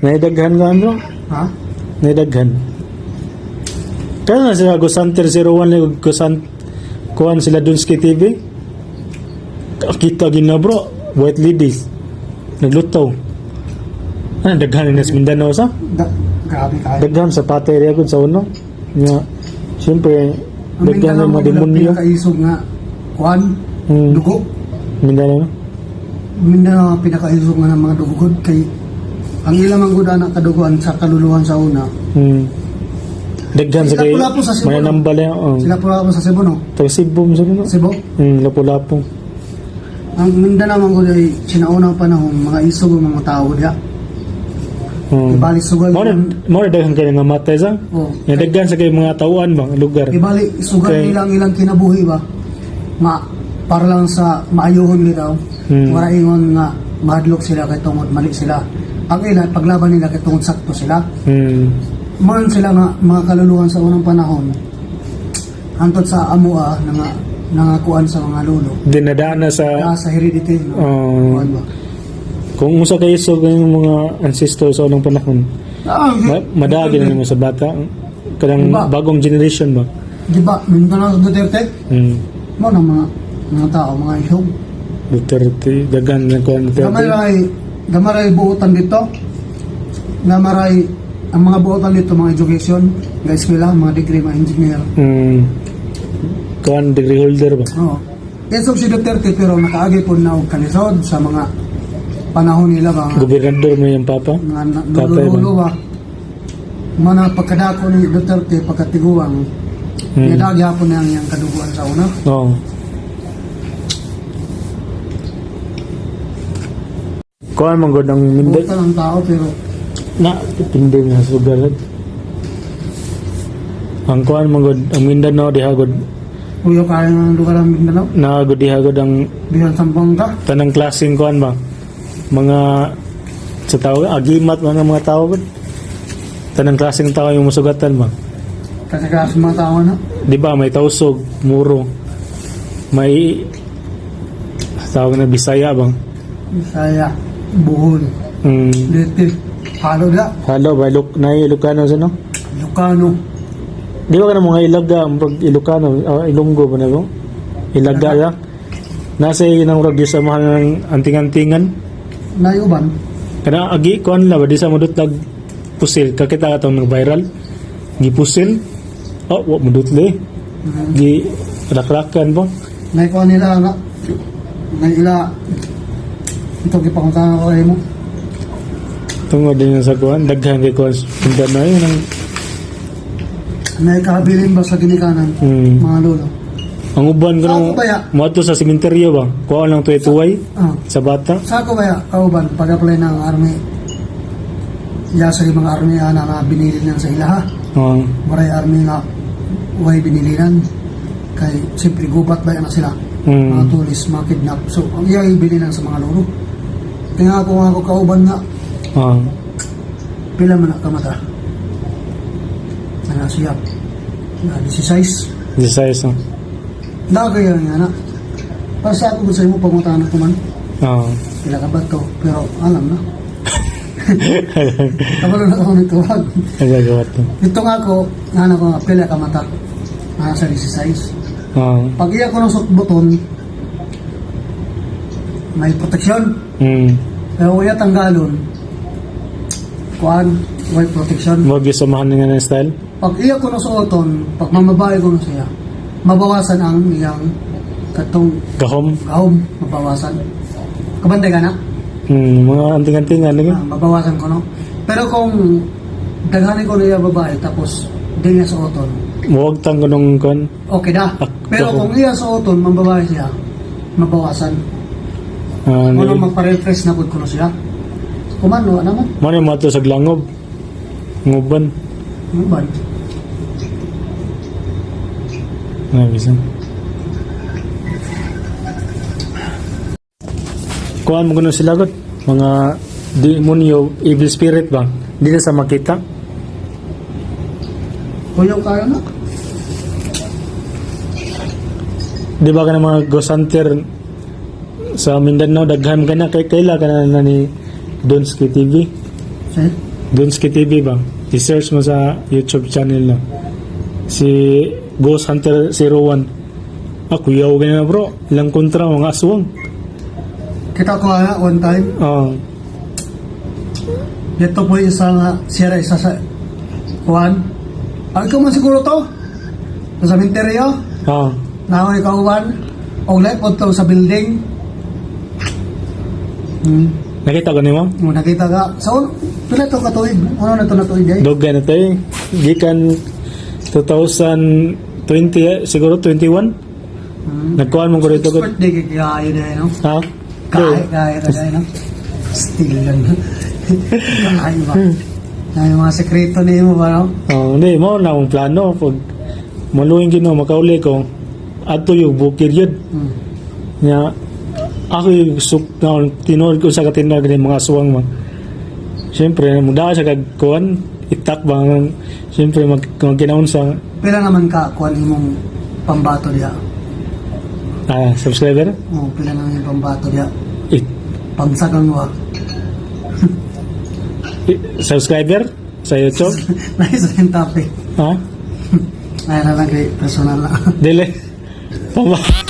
Naidaghan ka ano? Ha? Naidaghan. Kaya na sila Gosanter 01 ni Gosan kuan sila Dunski TV. Kita gina bro, white ladies. Naglutaw. Ano daghan na sa Mindanao sa? Da, grabe kayo. Daghan sa patay rin sa uno. Nga, siyempre, Ang daghan Mindanao ng mga mo demonyo. pinakaisog nga kuan, dugo. Mindanao, no? Mindanao ang pinakaisog nga ng mga dugod kay ang ilang ang gud anak kadugoan sa kaluluhan sa una. Daghan sa Sila kay Lapu-Lapu sa Cebu, may no? nambal yan. Oh. Sila po ako sa Cebu, no? Taga Cebu mo sa no? Cebu. Lapu-Lapu. Ang Mindanao man gud ay sinaunang panahon mga isog ang mga tao diha. Ibali sugal. Mo na daghan kayo nga matay sa. Oh. Nga daghan sa kay mga tauan bang lugar. Ibali sugal nila ang ilang kinabuhi ba? Nga para lang sa maayuhon nila. Wala ingon nga mahadlok sila kay tungod mali sila. Ang ila paglaban nila kay tungod sakto sila. Man sila nga mga kaluluhan sa unang panahon. Hantod sa amua na nga nangakuan sa mga lolo. Dinadaan na sa Sa, sa heredity. No? Oh. Kuan ba? Kung usa kay isog ang mga ancestors sa unang panahon. Ah, Madagi na nimo sa bata. Kanang Diba? bagong generation ba? Di ba? Mindanao sa Duterte? Mo na mga mga tao, mga isog. Duterte, daghan na kuan Duterte. Gamay buotan dito. Gamaray ang mga buotan dito mga education, mga eskwela, mga degree, mga engineer. Kuan degree holder ba? Oo. Isog si Duterte pero nakaagi po na og kalisod sa mga panahon nila ba nga Gobernador mo yung papa? mga Tatay ba? nalululo ba. Mana pagkadako ni Duterte pagkatiguang niya hapon na ang iyang kaduguan sa una. Oo. Kuan man gud ang Mindanao. Buotan ang tao pero Na, depende na sa lugar. Ang kuan man gud ang Mindanao diha gud uyo kaya ng lugar ang Mindanao. na gud diha gud ang Bisan Zamboanga. tanang klaseng kuan ba mga sa tao agimat mga mga tao gud. Tanang klaseng tao yung masugatan ba? Kasi sa mga tao na. Di ba may tausog, muro, may tawag na Bisaya bang? Bisaya, Bohol, Leyte, halo da, Halo ba Ilok na Ilocano sa no? Ilocano. Di ba ka mga Ilaga, murag Ilocano, Ilonggo ba na ba? Ilaga ya. Nasa iyo ng murag sa mahal ng anting-antingan. Nayuban. Kana agi kuan la ba di sa mudutlag pusil kakita ka tong nag-viral. Gipusil. Oh, wa mudutli. Gi rakrakan ba? Nay kuha nila na. Nay ila. Ito gipakuntahan ko mo. Tungod din sa kuan daghan kay kuan Mindanao yun ang Nay kahabilin ba sa ginikanan? Mga lolo. Ang uban ko Sa nung ako ba ya? moadto sa sementeryo ba? Kuha lang tuway-tuway sa bata. Sa ako ba ya, kauban, pag-apply ng army, ya sa mga army ana na binili niyan sa ilaha. Oh. Maray army nga way binilinan. Kay siyempre gubat ba yan na sila. Mga tulis, mga kidnap. So, ang iya ibilinan sa mga lolo. Kaya ako nga ako kauban nga, pila man na kamata. Ana siya. Na 16. This size no. Dagay yan nga na. Para sa ako sa imo pangutana ko man. Pila ka ba to? Pero alam na. Kabalo na ako nituwag. Nagagawa to. Ito nga ako, nga ko nga, pila ka mata. Nga sa 16. Pag iya ko ng buton, may proteksyon. Pero kung iya tanggalon, kuan, may protection. Mo gyud samahan nga na style. Pag iya ko na suoton, pag mamabae ko na siya, mabawasan ang iyang katong Gahom. gahom, mabawasan. Kabantay ka na? Mga anting-antingan lagi. Ah, mabawasan ko no. Pero kung daghanin ko na iya babae tapos di niya suoton, Muwag tang kunong kon. okay na. Ah, Pero gahom. kung iya suoton, mambabae siya, mabawasan. Ano magpa-refresh na pud ko na siya. Kumano naman? Mo ni mo sa langob. Nguban. Ano ba? Na bisan. Kuan mo kuno sila gud mga demonyo, evil spirit ba? Di na sa makita. Kuyaw kayo na. Di ba ka ng mga ghost hunter sa Mindanao daghan ka na kay kaila ka na, na ni Donski TV. Sige. Donski TV ba? I-search mo sa YouTube channel na. Si Ghost Hunter 01. Ah, kuyaw ganyan na, bro. Ilang kontra mga aswang. Kita ko nga one time, Oh, dito po yung isa nga, sira isa sa kuan. Ay, ikaw man siguro to. Sa sementeryo, oh. nahoy kauban. O life po to sa building. Nakita ko nimo? Mo nakita ka. Sa so, pila to katuig? Ano na to na tuig eh? Dog na tayo. Gikan 2020, eh, siguro 21. Nagkuhan mo ko rito. Expert di kay kaya na no? Ha? Kaya kaya na no? Still lang. Kaya ba? Na yung mga sekreto ni mo ba no? Oh, hindi mo na akong plano pag maluwing Ginoo makauli ko adto yung bukid yun. Nya ako yung suk na tinuod ko sa katinuod ng mga aswang man. Siyempre, muda sa kagkuan itak ba ang siyempre magkinaon sa Pila naman ka kuan imong pambato diha? Ah, subscriber. Oh, pila naman yung pambato diha? Pangsagang wa. Subscriber sa YouTube. Nice yung topic. Ha? Ay na lang kay personal na. Dili. Pamba.